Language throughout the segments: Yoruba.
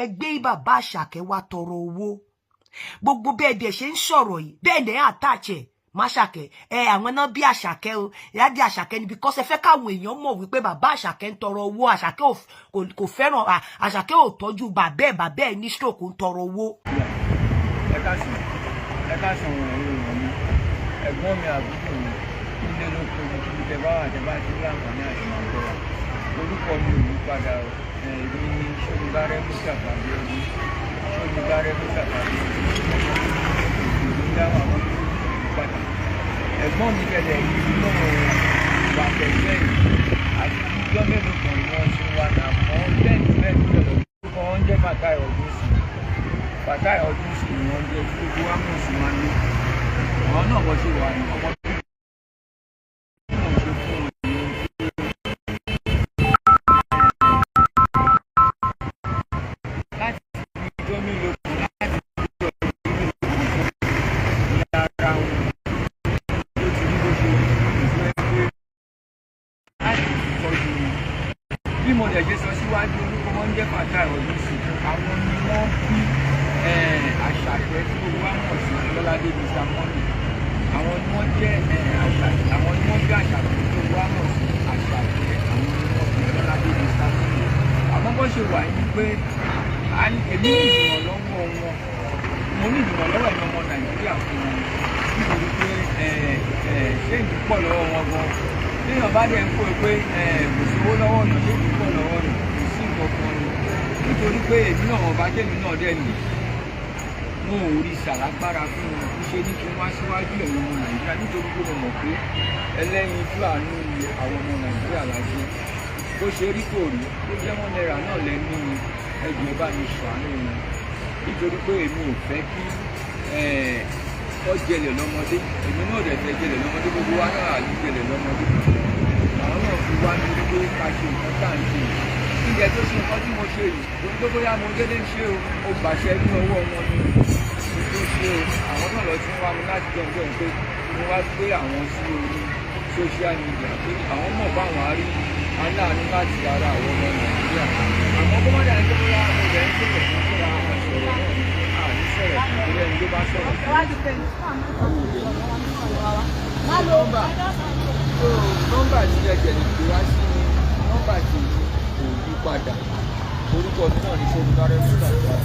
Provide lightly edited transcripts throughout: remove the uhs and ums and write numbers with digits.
Ẹ gbé bàbá Àṣàkẹ́ wá tọrọ owó. Gbogbo bẹ́ẹ̀ dẹ̀ ṣe ń sọ̀rọ̀ yìí, bẹ́ẹ̀ dẹ̀ attach ẹ̀ máṣàkẹ́ ẹ, àwọn náà bí Àṣàkẹ́ o, ìyáàdí Àṣàkẹ́ ni, because ẹ fẹ́ káwọn èèyàn mọ̀ wípé bàbá Àṣàkẹ́ ń tọrọ owó. Àṣàkẹ́ kò fẹ́ràn Àṣàkẹ́, ò tọ́jú bàbá ẹ̀, bàbá ẹ̀ ní stroke, ń tọrọ owó. Ẹ káàsán, ẹ káàsán. Ẹ̀yin èèyàn mi, ẹ̀gbọ́n mi, àbúrò mi, nílé lóko, ibikíbi tẹ bá wà, tẹ bá ti láǹfààní àti máa gbọ́ wa, orúkọ mi ò yí padà o. Èmi ni Ṣónibárẹ́ Mustapha Abíọ́dún, Ṣónibárẹ́ Mustapha Abíọ́dún, ìlú dáhùn àwọn tó padà. Ẹ̀gbọ́n mi tẹ̀lé yìí náà wà pẹ̀lú ẹ̀yìn àti ijọ́ mélòó kan ni wọ́n ti wà náà mọ́. Bẹ́ẹ̀ ni, bẹ́ẹ̀ ni, bẹ́ẹ̀ lọ. Orúkọ wọn jẹ́ Fatai Ọdúnsì. Fatai Ọdúnsì ni wọ́n jẹ́, tí gbogbo wa mọ̀ sí máa ń lé. Àwọn náà bọ́ ṣe wà ní ọmọ tí mo ṣe fún wọn ní pé láti ijọ́ mélòó kan, láti ọdún mélòó kan ní ara wọn ló ti rí bó ṣe rí, ìfẹ́ pé láti tọ́jú wọn. Bí mo dẹ̀ ṣe sọ síwájú, orúkọ wọn ń jẹ́ Fatai Ọdúnsì. Àwọn ni wọ́n bí Àṣàkẹ́ tí gbogbo wa mọ̀ sí Lọ́ládé Mr Money. Àwọn ni wọ́n jẹ́ Àṣàkẹ́, àwọn ni wọ́n bí Àṣàkẹ́ tí gbogbo wa mọ̀ sí Àṣàkẹ́. Àwọn ni wọ́n bí Lọ́ládé Mr Money. Àmọ́ bó ṣe wà ní pé èmi ní ìrànlọ́wọ́ wọn, mo ní ìrànlọ́wọ́ ẹ̀yin ọmọ Nàìjíríà fún wọn, nítorí pé ṣé ìdí pọ̀ lọ́wọ́ wọn gan. Téèyàn bá dẹ̀ ń kó pé kò sówó lọ́wọ́ ọ̀nà, ṣé ìdí pọ̀ lọ́wọ́ rẹ̀, kò sí nǹkan kan ni, nítorí pé èmi náà, wọn bá jẹ́mi náà dẹ̀ nì, wọn ò rí sàlágbára fún wọn. Ṣe ní kí n wá síwájú ẹ̀yin ọmọ Nàìjíríà, nítorí pé mo mọ̀ pé ẹlẹ́yinjú àánú ni àwọn ọmọ Nàìjíríà la jẹ́. Bó ṣe rí kò rí, ó jẹ́ ₦1 náà lẹ́nu ni, ẹ jọ̀ọ́, ẹ bá mi ṣàánú wọn, nítorí pé èmi ò fẹ́ kí ọ jẹlẹ̀ lọ́mọdé. Èmi náà dẹ̀ fẹ́ jẹlẹ̀ lọ́mọdé, gbogbo wa náà àlè jẹlẹ̀ lọ́mọdé. Àwọn náà fi wá ní pé ká ṣe nǹkan tá à ń ṣe yìí. Ǹjẹ́ tó ṣe nǹkan tí mo ṣe yìí, kò ní tó bóyá mo dédé ń ṣe o, mo gbàṣẹ ní ọwọ́ wọn ni mo tó ṣe o. Àwọn náà lọ tún wá mi láti jẹun jẹun pé mo wá gbé àwọn sí orí social media, pé àwọn mọ̀ báwọn á rí aláàánú láti ara àwọn ọmọ Nàìjíríà. Àmọ́ kó má dàbí pé bóyá mo rẹ̀ ń sọ̀rọ̀ fún fúnra wọn, sọ̀rọ̀ náà ni àní sọ̀rọ̀ fún, torí ẹni tó bá sọ̀rọ̀ fún àwọn òde ní. Nọ́mbà so, nọ́mbà tí ẹ jẹ̀ lè pè wá sí ni nọ́mbà tí kò yí padà. Orúkọ mi náà ní Ṣónibárẹ́ Mustapha.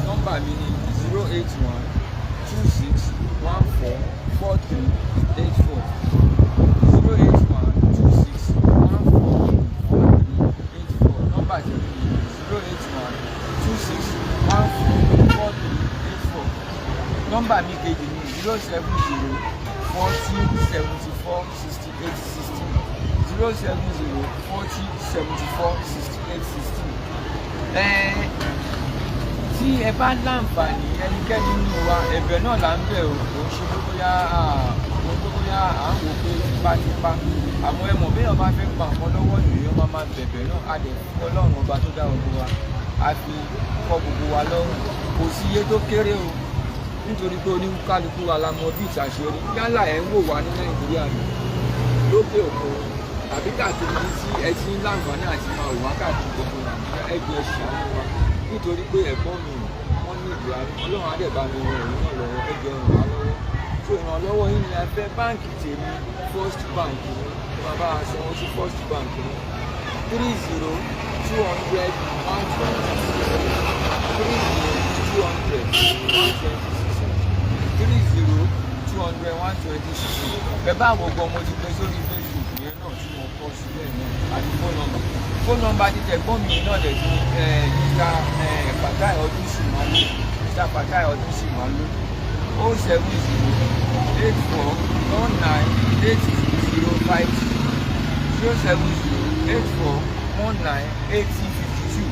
Nọ́mbà mi ní 08126144384, 08126144384. Nọ́mbà tí mi ní 08126144384. Nọ́mbà mi kejì ní 07040746816, 07040746816. Tí ẹ bá láǹfààní, ẹnikẹ́ni nínú wa, ẹ̀bẹ̀ náà là ń bẹ̀ o. Kò ń ṣe pé bóyá kò ń pé bóyá à ń wò pé tipátipá. Àmọ́ ẹ mọ̀, béèyàn bá fẹ́ gba nǹkan lọ́wọ́ èèyàn, máa máa bẹ̀bẹ̀ náà. A dẹ̀ fún Ọlọ́run ọba tó dá gbogbo wa, a fi kọ́ gbogbo wa lọ́rùn. Kò sí iye tó kéré o, nítorí pé oníkálukú wa la mọ bí ìta ṣe rí. Yálà ẹ̀ ń wò wá ní Nàìjíríà ni, lókè òkun, tàbí káàkiri ibi tí ẹ ti ń láǹfààní àti máa wò wá káàkiri gbogbo Nàìjíríà, ẹ jọ̀ọ́, ẹ ṣàánú wa, nítorí pé ẹ̀gbọ́n mi, wọ́n ní ìdí àánú. Ọlọ́run á dẹ̀ bá mi ràn ẹ̀yin náà lọ́wọ́. Ẹ jọ̀ọ́, ràn wá lọ́wọ́. So ìrànlọ́wọ́ yín ni a fẹ́. Báǹkì tèmi, First Bank ni. Ẹ máa bá a sanwó sí First Bank ni, 30200126, 30200126, 30200126. Bẹ́ẹ̀ bá àwọn ọgbọ́n mo ti gbé sórí Facebook yẹn náà tí mo kọ sílẹ̀ náà, àti phone number. Phone number ti tẹ̀gbọ́n mi náà dẹ̀ ti Mr Fatai Ọdúnsìmálò, Mr Fatai Ọdúnsìmálò, 07084198052, 07084198052.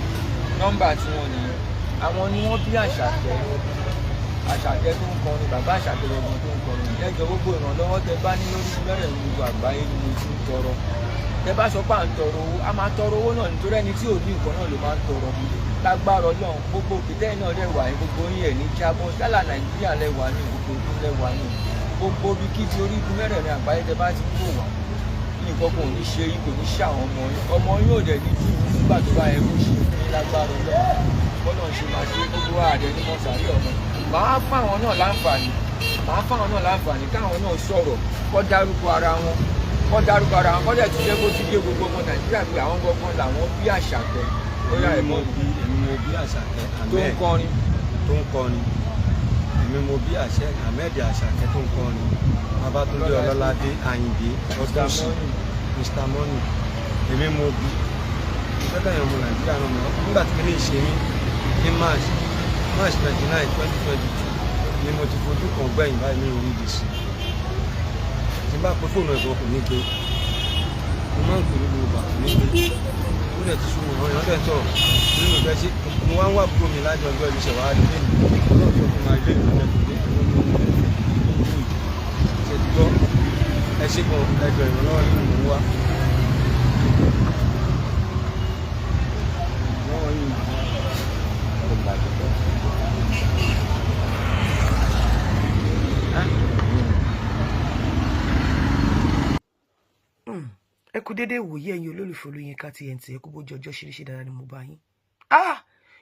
Nọ́mbà tí wọ́n nìyẹn. Àwọn ni wọ́n bí Àṣàkẹ́, Àṣàkẹ́ tó ń kọrin, bàbá Àṣàkẹ́ gbọ̀ngàn tó ń kọrin. Ẹ jọ̀ọ́, gbogbo ìrànlọ́wọ́ tẹ bá ní lórí mẹ́rẹ̀ẹ̀rin gbogbo àgbáyé ni mo ti ń tọrọ. Tẹ bá sọ pé à ń tọrọ owó, a máa tọrọ owó náà, nítorí ẹni tí ò ní nǹkan náà ló máa ń tọrọ. Lágbára Ọlọ́run, gbogbo òkè náà lẹ wà ní, gbogbo yín ẹ̀ ní jábọ́. Yálà Nàìjíríà lẹ wà ní, gbogbo ìlú lẹ wà ní, gbogbo ibi kíbi orígun mẹ́rẹ̀ẹ̀rin àgbáyé tẹ bá ti ń wò wá, nǹkan kò ní ṣe yín, kò ní ṣe àwọn ọmọ yín. Ọmọ yín ò dẹ̀ ní jù nígbà tó bá yẹ kó ṣe fún yín, lágbára Ọlọ́run. Bọ́lá ń ṣe máa ṣe gbogbo àdẹ ní mọ́sàárì ọmọ. Màá fáwọn náà láǹfààní, màá fáwọn náà láǹfààní káwọn náà sọ̀rọ̀, kọ́ dárúkọ ara wọn, kọ́ dárúkọ ara wọn, kọ́ dẹ̀ tún jẹ́ kó tún yé gbogbo ọmọ Nàìjíríà pé àwọn gbọ́ngàn làwọn bí Àṣàkẹ́. Ó yá, ẹ̀gbọ́n mi. Èmi mo bí Àṣàkẹ́ tó ń Ahmed kọrin. Tó ń kọrin. Èmi mo bí àṣẹ Ahmed Àṣàkẹ́ tó ń kọrin, Babátúndé Ọlọ́ládé Àyìndé Ọdúnṣì, Mr Money. Èmi mo bí fẹ́kẹ̀yàn ọmọ Nàìjíríà náà mọ̀. Nígbà tí kíní ṣe mí ní March 29, 2022 ni mo ti fojú kan gbẹ̀yìn báyìí ní orí ìdí sí. Tí n bá pe fóònù ẹ̀gbọ́n, kò ní gbé. Mo máa ń pè ní gbogbo ìgbà, kò ní gbé. Ó dẹ̀ ti sún mi, àwọn èèyàn dẹ̀ ń sọ̀rọ̀ nínú ìfẹ́ sí. Mo wá ń wá àbúrò mi lájọ ọjọ́ ìṣẹ̀ wá rí lẹ́nu ọlọ́run tó fún wa ilé ìlú ẹ̀ tó dé àwọn ọmọ ṣe ti gbọ́. Ẹ ṣe gan, ẹjọ́ ìrànlọ́wọ́ nínú mò ń wá. Lọ́wọ́ yìí. Ẹ kú déédéé wòye, ẹ̀yin olólùfẹ́ Olóyinka TNT. Ẹ kú bójú ọjọ́ ṣeréṣe dára ni mo bá yín. Ah,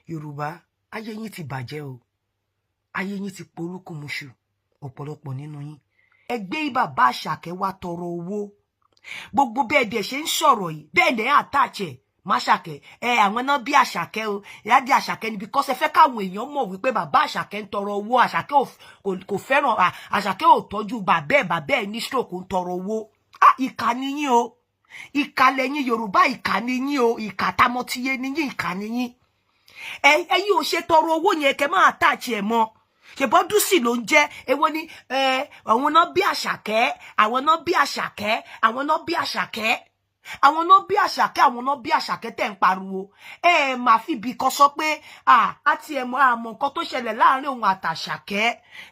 Yorùbá, ayé yín ti bàjẹ́ o, ayé yín ti porúkúmuṣu. Ọ̀pọ̀lọpọ̀ nínú yín, ẹ gbé bàbá Àṣàkẹ́ wá tọrọ owó. Gbogbo bẹ́ẹ̀ dẹ̀ ṣe ń sọ̀rọ̀ yìí, bẹ́ẹ̀ dẹ̀ attach ẹ̀ máṣàkẹ́. Ẹ àwọn náà bí Àṣàkẹ́ o, ìyáàdì Àṣàkẹ́ ni, because ẹ fẹ́ káwọn èèyàn mọ̀ wípé bàbá Àṣàkẹ́ ń tọrọ owó. Àṣàkẹ́ kò fẹ́ràn Àṣàkẹ́, ò tọ́jú bàbá ẹ̀, bàbá ẹ̀ ní stroke, ń tọrọ owó. Ah, ìkà ni yín o, ìkà lẹ́yìn Yorùbá, ìkà ni yín o, ìkà tamọ́tíyé ni yín, ìkà ni yín. Ẹ ẹ̀yin ò ṣe tọrọ owó yẹn, kẹ́ máa attach ẹ̀ mọ́. Ṣèbọn dúsì ló ń jẹ́. Èwo ni ẹ àwọn náà bí Àṣàkẹ́, àwọn náà bí Àṣàkẹ́, àwọn náà bí Àṣàkẹ́, àwọn náà bí Àṣàkẹ́, àwọn náà bí Àṣàkẹ́ tẹ̀ ń pariwo. Ẹ ẹ máa fi ibì kan sọ pé à á ti ẹ̀ mọ àmọ́ nǹkan tó ṣẹlẹ̀ láàrin òun àtàṣàkẹ́,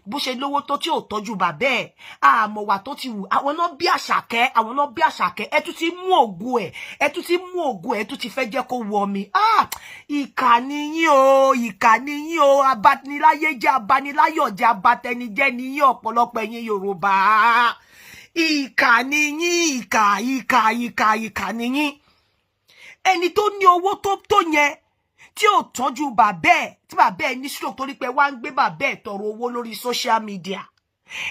bó ṣe lówó tó tí ò tọ́jú bàbá ẹ̀, àmọ́ wà tó ti wù. Àwọn náà bí Àṣàkẹ́, àwọn náà bí Àṣàkẹ́. Ẹ tún ti mú ògo ẹ̀, ẹ tún ti mú ògo ẹ̀, ẹ tún ti fẹ́ jẹ́ kó wọ mi. Ah, ìkà ni yín o, ìkà ni yín o, abaniláyé jẹ́, abaniláyọ̀ jẹ́, abatẹnijẹ́ ni yín. Ọ̀pọ̀lọpọ̀ ẹ̀yin Yorùbá, ìkà ni yín, ìkà, ìkà, ìkà, ìkà ni yín. Ẹni tó ní owó tó tó yẹn tí ò tọ́jú bàbá ẹ̀, tí bàbá ẹ̀ ní stroke, torí pé wá ń gbé bàbá ẹ̀ tọrọ owó lórí social media.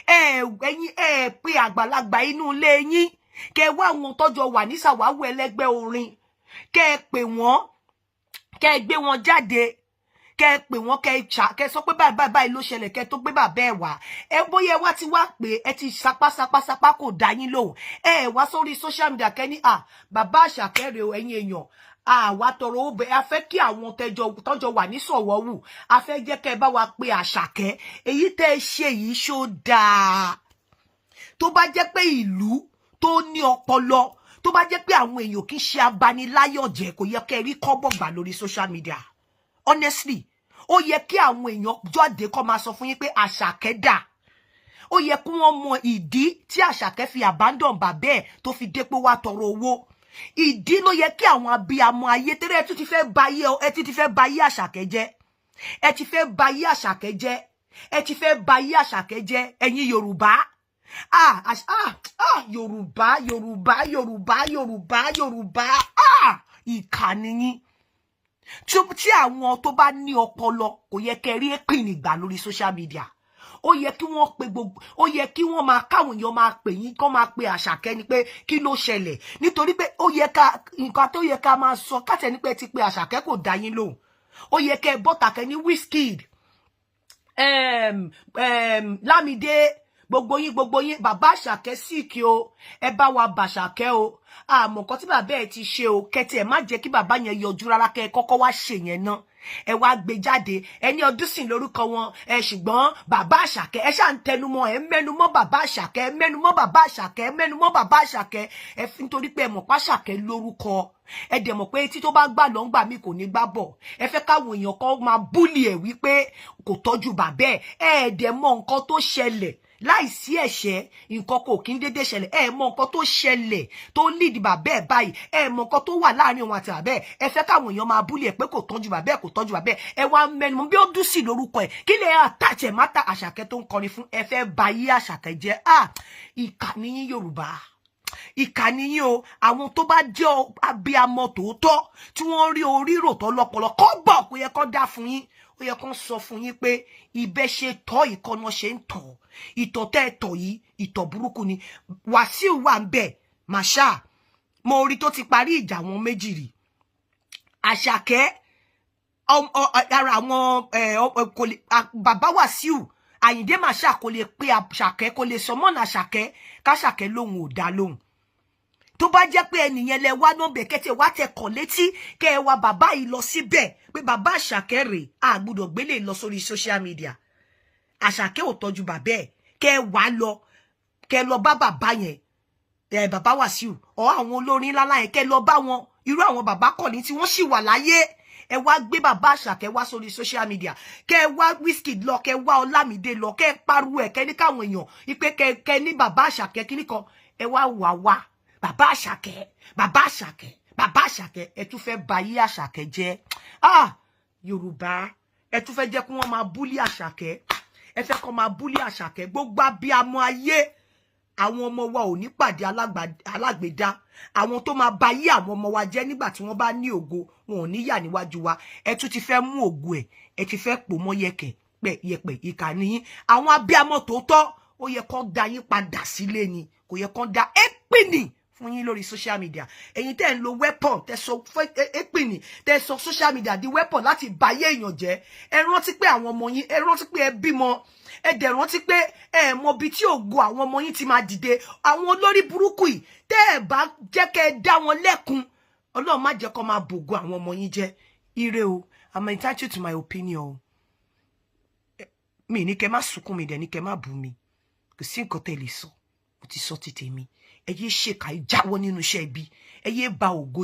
Ẹ ẹ̀yin, ẹ pé àgbàlagbà inú ilé yín, kẹ wá àwọn tọ́jọ́ wà ní sàwáwù ẹlẹ́gbẹ́ orin, kẹ ẹ pè wọ́n, kẹ ẹ gbé wọn jáde, kẹ ẹ pè wọ́n, kẹ ẹ ṣà, kẹ ẹ sọ pé báyìí báyìí báyìí ló ṣẹlẹ̀, kẹ ẹ tó gbé bàbá ẹ wá. Ẹ bóyá ẹ wá ti wá pé ẹ ti sapá sapá sapá, kò dá yín lóhùn, ẹ ẹ wá sórí social media, kẹ ní à bàbá Àṣàkẹ́ rèé o, ẹ̀yin èèyàn, àwa tọrọ owó bẹ, a fẹ́ kí àwọn tẹjọ tọjọ wà ní sọ̀wọ́wù, a fẹ́ jẹ́ kẹ́ ẹ bá wa pe Àṣàkẹ́. Èyí tẹ́ ẹ ṣe yìí, ṣó dáa? Tó bá jẹ́ pé ìlú tó ní ọpọlọ, tó bá jẹ́ pé àwọn èèyàn kì í ṣe abaniláyọ̀jẹ́, kò yẹ kẹ́ ẹ rí kọ́bọ̀ gbà lórí social media. Honestly, ó yẹ kí àwọn èèyàn jáde kó máa sọ fún yín pé Àṣàkẹ́ dà. Ó yẹ kí wọ́n mọ ìdí tí Àṣàkẹ́ fi abandon bàbá ẹ̀ tó fi dé pé wá tọrọ owó. Ìdí ló yẹ kí àwọn abiyamọ ayé tẹ́lẹ̀. Ẹ tún ti fẹ́ ba ayé, ẹ ti fẹ́ ba ayé Àṣàkẹ́ jẹ́, ẹ ti fẹ́ ba ayé Àṣàkẹ́ jẹ́, ẹ ti fẹ́ ba ayé Àṣàkẹ́ jẹ́. Ẹ̀yin Yorùbá, ah ah ah, Yorùbá, Yorùbá, Yorùbá, Yorùbá, Yorùbá, ah, ìkà ni yín. Tí àwọn tó bá ní ọpọlọ, kò yẹ kẹ́ rí èpìn ìgbà lórí social media. Ó yẹ kí wọ́n pe gbogbo, ó yẹ kí wọ́n máa káwọn èèyàn máa pè yín, kán máa pe Àṣàkẹ́ ni pé kí ló ṣẹlẹ̀, nítorí pé ó yẹ ká nǹkan tó yẹ ká máa sọ káṣẹ ní pé ti pe Àṣàkẹ́, kò dá yín lóhùn. Ó yẹ kẹ́ bọ́tà kẹ́ ní Wizkid, Lámìdé, gbogbo yín, gbogbo yín, bàbá Àṣàkẹ́ sick o, ẹ bá wa bàṣàkẹ́ o, àmọ́ nǹkan tí bàbá ẹ ti ṣe o. Kẹtì ẹ má jẹ́ kí bàbá yẹn yọjú rárá, kẹ́ ẹ kọ́kọ́ wá ṣe yẹn náà. Ẹ wá gbé jáde, ẹ ní ọdún sìn lórúkọ wọn ẹ, ṣùgbọ́n bàbá Àṣàkẹ́, ẹ ṣáà ń tẹnumọ́, ẹ mẹ́numọ́ bàbá Àṣàkẹ́, ẹ mẹ́numọ́ bàbá Àṣàkẹ́, ẹ mẹ́numọ́ bàbá Àṣàkẹ́. Ẹ fi nítorí pé ẹ mọ̀ pàṣàkẹ́ lórúkọ, ẹ dẹ̀ mọ̀ pé etí tó bá gbà lọ ń gbà mí kò ní gbà bọ̀. Ẹ fẹ́ káwọn èèyàn kan máa bully ẹ̀ wípé kò tọ́jú bàbá ẹ̀. Ẹ dẹ̀ mọ̀ nǹkan tó ṣẹlẹ̀. Láìsí ẹ̀ṣẹ̀, nǹkan kò kí ń dédé ṣẹlẹ̀. Ẹ mọ̀ nǹkan tó ṣẹlẹ̀ tó lead bàbá ẹ̀ báyìí, ẹ mọ̀ nǹkan tó wà láàrin òun àti bàbá ẹ̀. Ẹ fẹ́ káwọn èèyàn máa bully ẹ̀ pé kò tọ́jú bàbá ẹ̀, kò tọ́jú bàbá ẹ̀. Ẹ wá mẹ́nu bí ó dùn sí lórúkọ ẹ̀, kí lè attach ẹ̀ mátà Àṣàkẹ́ tó ń kọrin fún. Ẹ fẹ́ ba yí Àṣàkẹ́ jẹ́. Ah, ìkà ní yín, Yorùbá. Ìkà nìyí o. Àwọn tó bá jẹ́ abiyamọ tòótọ́, tí wọ́n rí orírò tó lọ́pọlọ kọ́ bọ̀, kó yẹ kó dá fún yín, ó yẹ kó sọ fún yín pé ibẹ̀ ṣe tọ́ ìkọ́nà ṣe ń tọ̀. Ìtọ̀ tẹ́ ẹ tọ̀ yìí, ìtọ̀ burúkú ni. Wàsíù wà ń bẹ̀, màṣá mo rí tó ti parí ìjà wọn méjì rí. Àṣàkẹ́ ara àwọn bàbá Wàsíù Àyìndé Màṣá kò lè pe Àṣàkẹ́, kò lè sọmọ́nà Àṣàkẹ́ káṣàkẹ́ lóhùn ò dá lóhùn. Tó bá jẹ́ pé ẹnìyẹn lẹ wá nọ́mbẹ̀ kẹ́tẹ̀ wá tẹ kàn létí, kẹ́ ẹ wá bàbá yìí lọ síbẹ̀ pé bàbá Àṣàkẹ́ rèé, a gbọ́dọ̀ gbélé lọ sórí social media. Àṣàkẹ́ ò tọ́jú bàbá ẹ̀. Kẹ́ ẹ wá lọ, kẹ́ ẹ lọ bá bàbá yẹn, ẹ bàbá Wàsíù ọ, àwọn olórin ńlá yẹn, kẹ́ ẹ lọ bá wọn, irú àwọn bàbá kọ̀ní tí wọ́n sì wà láyé. Ẹ wá gbé bàbá Àṣàkẹ́ wá sórí social media, kẹ́ ẹ wá Wizkid lọ, kẹ́ ẹ wá Ọlámídé lọ, kẹ́ ẹ pariwo ẹ, kẹ́ ní káwọn èèyàn ipe kẹ́ ní bàbá Àṣàkẹ́ kíní kan. Ẹ wá wà wá bàbá Àṣàkẹ́, bàbá Àṣàkẹ́, bàbá Àṣàkẹ́. Ẹ tún fẹ́ ba yí Àṣàkẹ́ jẹ́. Ah, Yorùbá, ẹ tún fẹ́ jẹ́ kí wọ́n máa bully Àṣàkẹ́. Ẹ fẹ́ kó máa bully Àṣàkẹ́. Gbogbo abiyamọ ayé, àwọn ọmọ wa ò ní pàdé alágbèdá, àwọn tó máa ba yí àwọn ọmọ wa jẹ́ nígbà tí wọ́n bá ní ògo. Wọn ò ní yà níwájú wa. Ẹ tún ti fẹ́ mú ògo ẹ̀, ẹ ti fẹ́ pò mọ́ yẹkẹ̀ pẹ̀ yẹpẹ̀. Ìkà nìyín. Àwọn abiyamọ tòótọ́, ó yẹ kó dá yín padà sílé ni, kò yẹ kó dá épìnì fún yín lórí social media. Ẹ̀yin tẹ́ ń lo weapon, tẹ́ sọ épìnì, tẹ́ sọ social media di weapon láti báyé èèyàn jẹ́, ẹ rántí pé àwọn ọmọ yín, ẹ rántí pé ẹ bímọ, ẹ dẹ̀ rántí pé ẹ mọ ibi tí ògo àwọn ọmọ yín ti máa dìde. Àwọn olórí burúkú yìí, tẹ́ ẹ bá jẹ́ kẹ́ ẹ dá wọn lẹ́kun, Ọlọ́run má jẹ́ kó máa bògo àwọn ọmọ yín jẹ́. Ire o. I'm entitled to my opinion o. Mi ní kẹ́ má sunkún, mi dẹ̀ ní kẹ́ má bú mi. Kò sí nǹkan tẹ́ lè sọ, mo ti sọ ti tèmi. Ẹ yé ṣèkà, ẹ jáwọ́ nínú iṣẹ́ ibi, ẹ yé ba ògo.